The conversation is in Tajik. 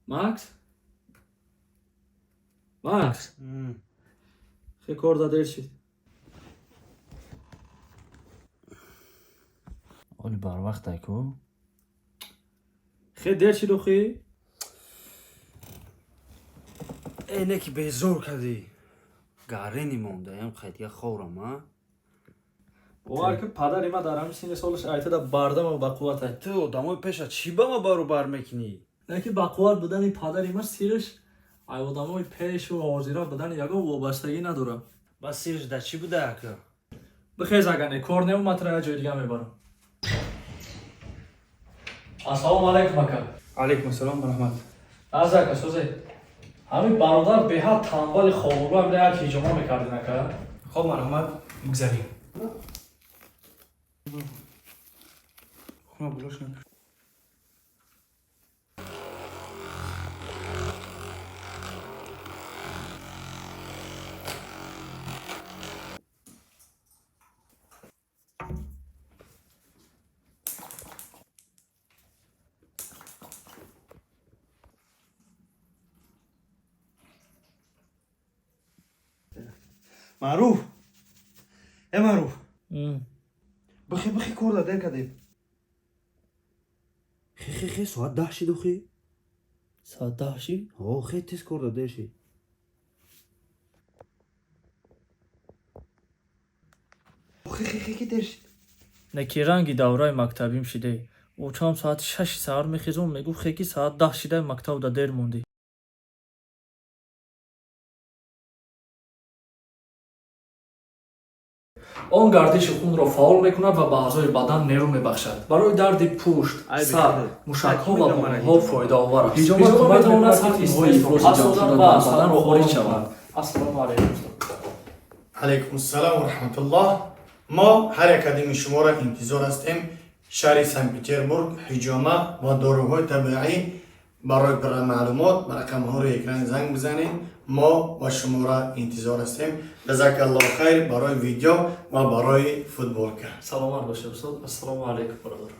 Макс, Макс, хе, кор да дер шид. Оли барвақтай ку. Хе, дер шид охи. Э, не ки безор кардӣ, гарени мондаям, хайдига ховрам, а. Бовар ки, падари ма дар ҳамин синни солаш айтада бардама бақувватай. Ту одамои пеша чӣ ба ма баробар мекунӣ? Не ки бақувват будани падари ма сирш ай одамои пешу ҳозира будани ягон вобастагӣ надорад. Ба сирш да чӣ буда, ака? Бихез, агар не кор неомадра, як ҷои дига мебарам. Ассалому алайкум, ака. Алейкум ассалом, раҳмат. Аз ака, созе, ҳамин бародар беҳад танбали хобуру, ҳамина як ҳиҷома мекардин, ака. Хоб, марҳамат, бигзарем. Хуна булош накар. Маъруф, э, Маъруф, бихе, бихе, кор да дер кардем. Хе, хе, хе, соат 10 шид охи. Соат 10 шид? О, хе, тез, кор да дер шид. Хе, хе, хе, ки дер шид. Не ки ранги давраи мактабим шиде. Очам соати 6-и саҳар мехезон, мегуфт: хе ки соат 10 шида, мактабда дер мондӣ. Он гардиши хунро фаъол мекунад ва ба аъзои бадан нерӯ мебахшад. Барои дарди пушт, сар, мушакҳо ва буғумҳо фоидаовар аст. Ҳиҷома метавонад сатҳи стрессро паст созад ва аз бадан хориҷ шавад. Ассалому алайкум, устод. Алайкум ассалом ва раҳматуллоҳ. Мо ҳар як қадами шуморо интизор ҳастем. Шаҳри Санкт Петербург, ҳиҷома ва доруҳои табиӣ. Барои пурра маълумот ба рақамҳои экран занг бизанед. Мо ва шуморо интизор ҳастем. Ҷазакаллоҳу хайр барои видео ва барои футболка. Саломат бошед, устод. Ассалому алайкум, бародар.